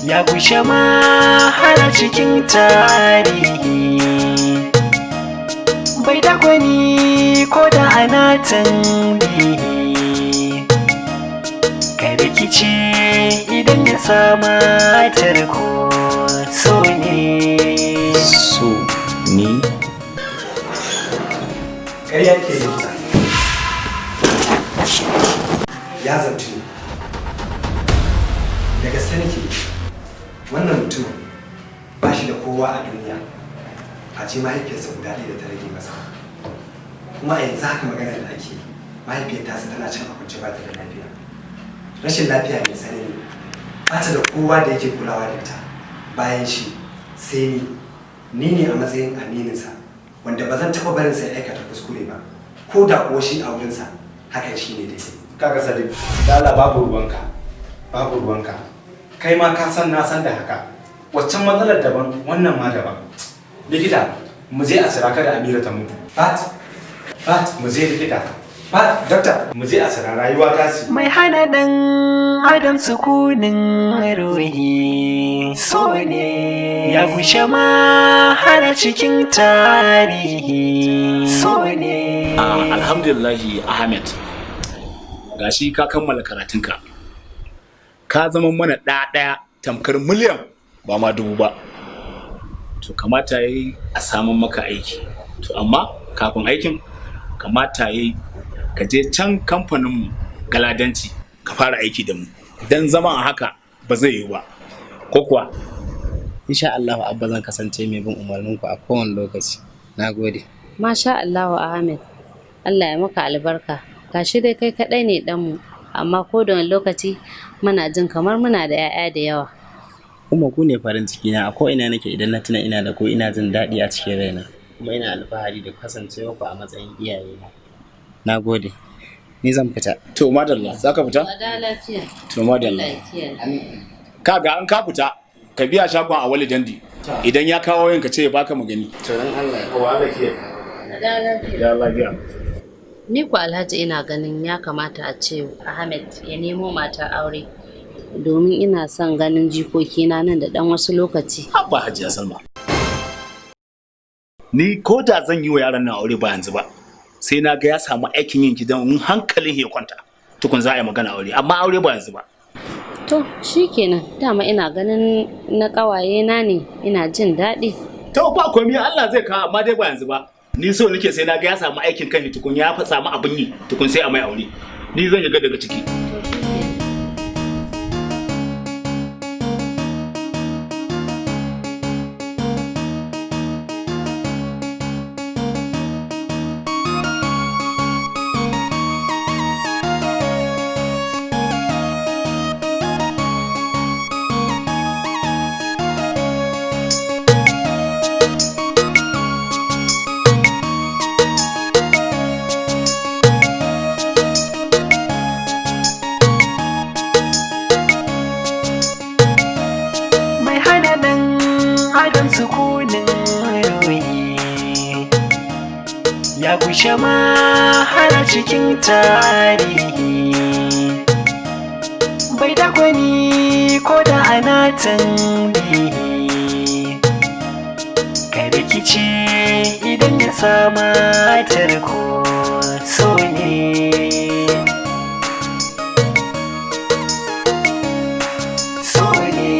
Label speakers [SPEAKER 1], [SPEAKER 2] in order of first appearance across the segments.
[SPEAKER 1] Ya gushe ma har cikin tarihi. Bai da gwani ko da ana tambihi. Ka rikice idan ya sama tarko, so ne.
[SPEAKER 2] So ni.
[SPEAKER 3] Ƙarya ke likita. Ya zartu ne. Da gaske nake, wannan mutumin ba shi da kowa a duniya face mahaifiyarsa guda ɗaya da ta rage masa. Kuma a yanzu haka magana da ake, mahaifiyar tasa tana cin abinci, ba ta da lafiya, rashin lafiya mai tsanani. Ba ta da kowa da yake kulawa da ita bayan shi sai ni. Ni ne a matsayin amininsa wanda ba zan taɓa barinsa ya aikata kuskure ba, ko da kuwa shi a wurinsa hakan shi ne daidai.
[SPEAKER 4] Kaga Sadiq, dala, babu ruwanka, babu ruwanka. Kai ma ka san na san da haka. Waccan matsalar daban, wannan ma daban. Likita, mu je a cira, kada Amira ta mutu.
[SPEAKER 3] Fat, Fat,
[SPEAKER 4] Mu je, likita.
[SPEAKER 3] Fat, doctor.
[SPEAKER 4] Mu je a cira, rayuwa ta ce.
[SPEAKER 1] Mai hana ɗan adam sukunin ruhi, so ne. Ya gushe ma har cikin tarihi, so ne.
[SPEAKER 2] Alhamdulillahi Ahmed, gashi ka kammala karatunka, ka zama mana ɗa ɗaya tamkar miliyan, ba ma dubu ba. To kamata yayi a samun maka aiki. To amma kafin aikin, kamata yayi ka je can kamfaninmu Galadanci ka fara aiki da mu, don zama a haka ba zai yiwu ba, ko kuwa?
[SPEAKER 5] Insha Allah Abba, zan kasance mai bin umarninku a kowane lokaci. Nagode.
[SPEAKER 6] Masha Allahu Ahmed, Allah ya maka albarka. Gashi dai kai kaɗai ne ɗanmu, amma ko da wani lokaci muna jin kamar muna da 'ya'ya da yawa.
[SPEAKER 5] Kuma ku ne farin ciki na a ko ina nake. Idan na tuna ina da ku, ina jin daɗi a cikin raina. Kuma ina alfahari da kasancewa ku a matsayin iyayena. Nagode. Ni zan fita.
[SPEAKER 2] To madalla, za ka fita?
[SPEAKER 6] Wada lafiya.
[SPEAKER 2] To madalla.
[SPEAKER 6] Allah ya kiyaye.
[SPEAKER 2] Kaga, an ka fita ka biya shagon a wali dandi, idan ya kawo yin ka ce ya baka magani.
[SPEAKER 5] To dan Allah ya
[SPEAKER 4] Wa Allah kiyaye.
[SPEAKER 6] Wada lafiya.
[SPEAKER 2] Ya lafiya.
[SPEAKER 6] Ni ku Alhaji, ina ganin ya kamata a ce Ahmed ya nemo matar aure, domin ina son ganin jikokina nan da ɗan wasu lokaci.
[SPEAKER 2] Haba Hajiya Salma, ni ko da zan yi wa yaran nan aure, ba yanzu ba, sai na ga ya samu aikin yin gidan, in hankalin ya kwanta tukun za a yi magana aure, amma aure ba yanzu ba.
[SPEAKER 6] To shikenan, dama ina ganin na ƙawaye na ne, ina jin daɗi.
[SPEAKER 2] To ba komai, Allah zai kawo, amma dai ba yanzu ba. Ni so nake sai na ga ya samu aikin kan tukun, ya fa samu abin yi tukun, sai a mai aure. Ni zan shiga daga ciki.
[SPEAKER 6] To shikenan.
[SPEAKER 1] Mai hana ɗan adam sukunin ruhi, ya gushe ma har cikin tarihi. Bai da gwani ko da ana tambihi. Ka rikice idan ya sama tarko, so ne. So ne.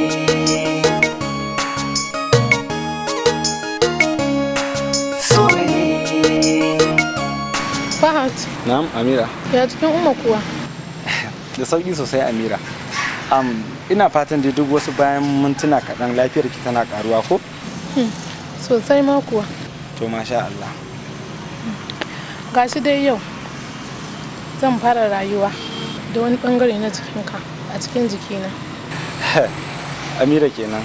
[SPEAKER 1] So ne.
[SPEAKER 7] Fahad,
[SPEAKER 4] Na'am Amira.
[SPEAKER 7] ya cikin Umma kuwa?
[SPEAKER 4] Da sauki sosai Amira. Ina fatan dai duk wasu bayan mintuna kaɗan lafiyar ki tana karuwa, ko?
[SPEAKER 7] Sosai ma kuwa.
[SPEAKER 4] To masha Allah.
[SPEAKER 7] Gashi dai yau zan fara rayuwa da wani bangare na jikinka a cikin jikina.
[SPEAKER 4] Amira kenan.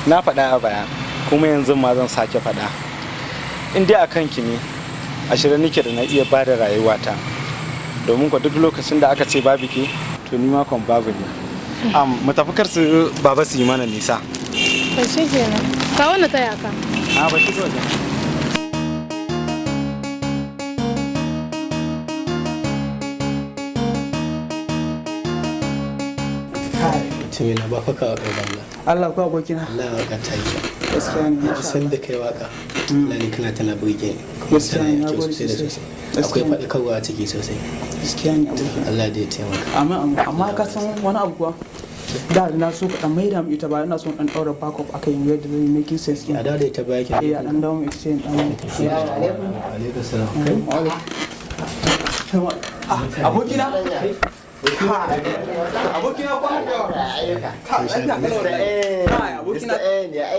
[SPEAKER 4] Na faɗa a baya kuma yanzu ma zan sake faɗa. In dai a kanki ne, a shirye nake da na iya ba da rayuwata. Domin ko duk lokacin da aka ce babu ke, to ni ma kon babu ne. Mu tafi, kar su baba su yi mana nisa.
[SPEAKER 7] To shi kenan. Ka wani taya ka.
[SPEAKER 4] A ba shi kawai.
[SPEAKER 8] Mutum yana ba faka waƙar banza.
[SPEAKER 4] Allah ko abokina.
[SPEAKER 8] Allah waka ta yi kyau.
[SPEAKER 4] Gaskiya ne.
[SPEAKER 8] Na san da kai waka. Allah ne kana tana burge ni. Kuma
[SPEAKER 4] Gaskiya
[SPEAKER 8] tana
[SPEAKER 4] ne,
[SPEAKER 8] yin
[SPEAKER 4] na
[SPEAKER 8] kyau
[SPEAKER 4] gode
[SPEAKER 8] sosai da
[SPEAKER 4] sosai.
[SPEAKER 8] sosai.
[SPEAKER 4] Gaskiya
[SPEAKER 8] Akwai
[SPEAKER 4] ne.
[SPEAKER 8] faɗakarwa a ciki sosai.
[SPEAKER 4] Gaskiya ne abokina.
[SPEAKER 8] Allah da ya taimaka.
[SPEAKER 4] Amma ka san wani abu kuwa? Da na so ka dan maida mu ita ba ina so dan daura backup akai yadda zai making sense din.
[SPEAKER 8] A dawo da ita baya kenan.
[SPEAKER 4] Eh a dan dawo mu ita sai in dan.
[SPEAKER 8] Alaikum salam.
[SPEAKER 4] Abokina? Abokina kwana da yawa. Ka lafiya kalau wallahi. Kai abokina.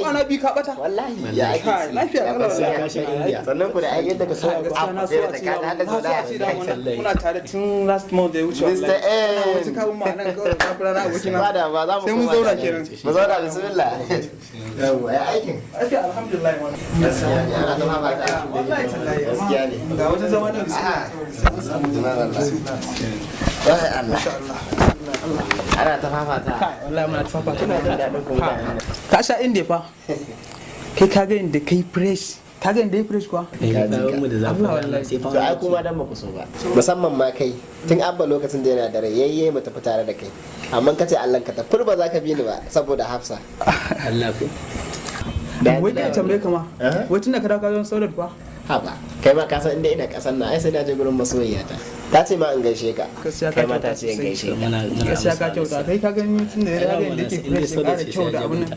[SPEAKER 4] Kwana biyu ka bata.
[SPEAKER 5] Wallahi ya ake
[SPEAKER 4] Kai lafiya kalau wallahi.
[SPEAKER 8] Ka sha India.
[SPEAKER 5] Sannan ku da ai yadda ka so
[SPEAKER 4] Gaskiya na so a ce na so a ce da muna tare tun last month da ya wuce wallahi.
[SPEAKER 5] Mr. N.
[SPEAKER 4] Wasu kawo ma nan kawai da kafin rana abokina.
[SPEAKER 5] Ba da ba za mu
[SPEAKER 4] Sai mun
[SPEAKER 5] koma
[SPEAKER 4] zauna
[SPEAKER 5] tare.
[SPEAKER 4] kenan.
[SPEAKER 5] Mu zauna bismillah. Yawwa ya aikin.
[SPEAKER 4] Lafiya alhamdulillah wannan.
[SPEAKER 5] Gaskiya ne ana zama ba ta.
[SPEAKER 4] Wallahi tallahi.
[SPEAKER 5] Gaskiya ne.
[SPEAKER 4] Ga wajen zama nan bismillah.
[SPEAKER 5] Wai Allah. Ana ta fafata.
[SPEAKER 4] Kai wallahi muna ta fafata.
[SPEAKER 5] Ina jin daɗin ku mutanen nan.
[SPEAKER 4] Ka sha inda fa. Kai ka ga inda kai fresh. Ka ga inda kai fresh kuwa?
[SPEAKER 8] Eh, mu da zafi.
[SPEAKER 4] Allah wallahi.
[SPEAKER 8] Sai fa
[SPEAKER 5] To ai kuma dan ba ku so ba. Musamman ma kai tun abba lokacin da yana da rai yayye mu tafi tare da kai. Amma ka ce Allah ka tafi ba za ka bi ni ba saboda Hafsa.
[SPEAKER 8] Allah ku.
[SPEAKER 4] Wai kai tambaye ka ma. Wai tun da ka dawo ka zama saulat kuwa?
[SPEAKER 5] Haba kai ma ka san inda ina kasan nan ai sai na je gurin masoyiyata. Ta ce ma in gaishe ka.
[SPEAKER 4] Gaskiya ka
[SPEAKER 5] Kai ma ta
[SPEAKER 4] kyauta
[SPEAKER 5] ce in
[SPEAKER 4] sosai.
[SPEAKER 5] gaishe ka.
[SPEAKER 4] Gaskiya ka kyauta kai ka gani tun da ya ga inda yake fresh ya ƙara kyau da abun nan.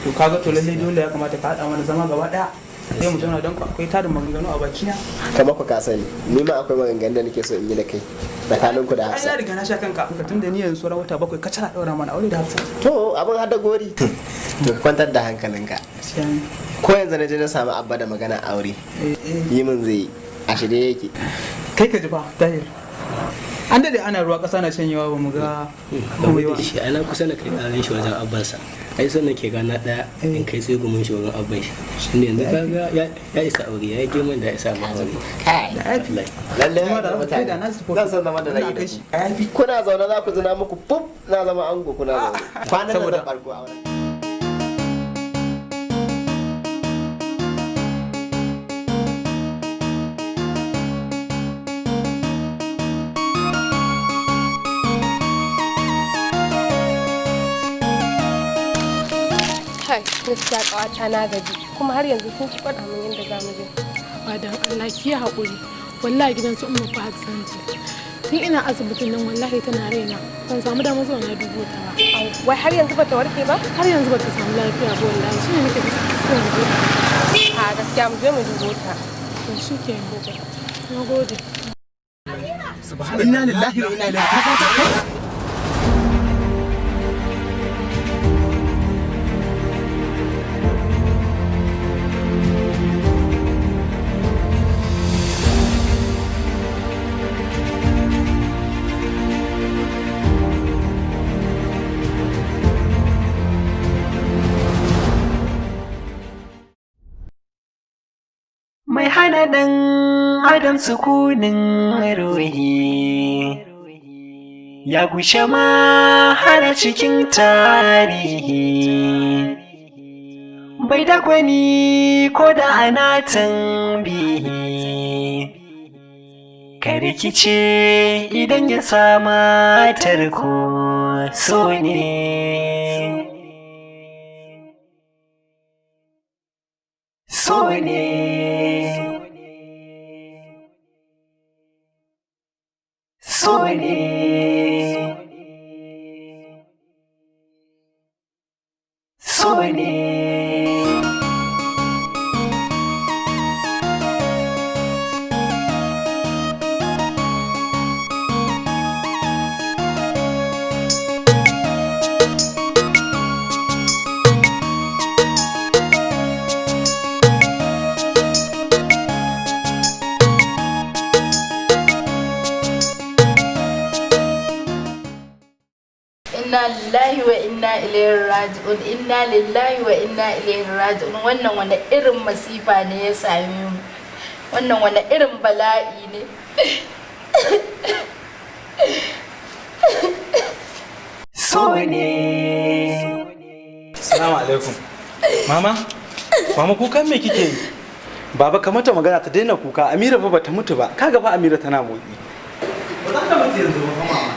[SPEAKER 4] To kaga to lalle dole ya kamata ka haɗa mana zama gaba ɗaya. Sai mu zauna don akwai tarin maganganu a bakina.
[SPEAKER 5] Kamar ku ka sani ni ma akwai maganganun da nake so in yi da kai tsakaninku da
[SPEAKER 4] Ai na
[SPEAKER 5] Hafsa.
[SPEAKER 4] riga na sha kanka. Tun da ni yanzu sauran wata 7 kacal a ɗaura mana aure da Hafsa.
[SPEAKER 5] To abin hada gori. To ka kwantar da hankalinka.
[SPEAKER 4] Gaskiya ne.
[SPEAKER 5] Ko yanzu na je na samu abba da magana aure.
[SPEAKER 4] Eh, eh.
[SPEAKER 5] Yi min zai yi. A shirye yake.
[SPEAKER 4] Kai ka ji fa Tahir. An daɗe ana ruwa ƙasa na shanyewa ba mu ga komai ba.
[SPEAKER 8] Game da shi ana kusa na kai ƙarin shi wajen abbansa. Ai sannan ke gana ɗaya in kai sai gumin shi wajen abban shi. Tunda yanzu kaga ya isa aure ya yi girman da ya isa ma aure.
[SPEAKER 5] Kai.
[SPEAKER 8] Wallahi.
[SPEAKER 5] Lalle
[SPEAKER 4] Kuma da
[SPEAKER 5] wannan
[SPEAKER 4] kai da
[SPEAKER 5] mutane.
[SPEAKER 4] na support.
[SPEAKER 5] Zan san zama da na
[SPEAKER 4] Ina
[SPEAKER 5] yi da
[SPEAKER 4] kai
[SPEAKER 5] ku.
[SPEAKER 4] shi. A yafi.
[SPEAKER 5] Kuna zaune za ku zina muku fuf na zama ango kuna zaune. Kwanan nan
[SPEAKER 4] Saboda-
[SPEAKER 5] zan barko auren.
[SPEAKER 7] Kai, gaskiya ƙawata na gaji kuma har yanzu kun ki faɗa min yadda za mu je. Ba dan Allah ki yi haƙuri. Wallahi gidan su Ummu Fahad zan je. Tun ina asibitin nan wallahi tana raina. Ban samu damar zuwa na dubo ta ba.
[SPEAKER 9] Wai har yanzu bata warke ba?
[SPEAKER 7] Har yanzu bata samu lafiya ba wallahi shine nake so mu je.
[SPEAKER 9] A gaskiya mu je mu dubo ta.
[SPEAKER 7] To shikenan. Na gode.
[SPEAKER 3] Inna lillahi wa inna ilaihi raji'un.
[SPEAKER 1] Mai hana ɗan adam sukunin ruhi ya gushe ma hana cikin tarihi bai da gwani ko da ana tambihi ka rikice idan ya sama tarko so ne so ne so ne so ne.
[SPEAKER 10] Inna lillahi wa inna ilaihi raji'un, inna lillahi wa inna ilaihi raji'un. Wannan wani irin masifa ne ya same mu, wannan wani irin bala'i ne.
[SPEAKER 1] So ne.
[SPEAKER 4] Assalamu alaikum. Mama, mama kukan me kike yi? Baba ka mata magana ta daina kuka. Amira fa bata mutu ba. Kaga fa Amira tana motsi. Ba za ta mutu yanzu ba fa mama.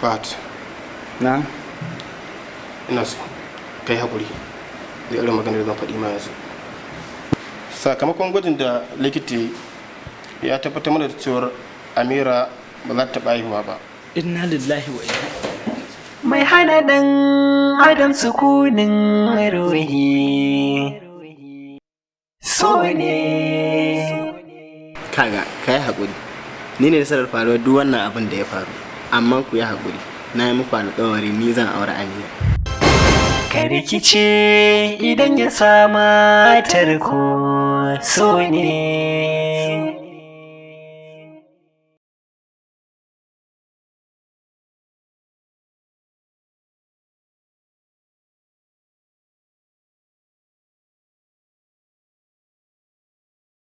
[SPEAKER 3] Fat.
[SPEAKER 4] Na?
[SPEAKER 11] Ina so kai hakuri da irin maganar da zan faɗi ma yanzu. Sakamakon gwajin da likita ya tabbatar mana da cewar Amira ba za ta taɓa haihuwa ba.
[SPEAKER 4] Inna lillahi wa inna.
[SPEAKER 1] Mai hana ɗan adam sukunin ruhi so ne.
[SPEAKER 5] Kaga, ka yi haƙuri. Ni ne nasarar faruwar duk wannan abin da ya faru, amma ku yi haƙuri, na yi muku alƙawari ni zan aure Amira.
[SPEAKER 1] Ka rikice idan ya sama tarko, so ne.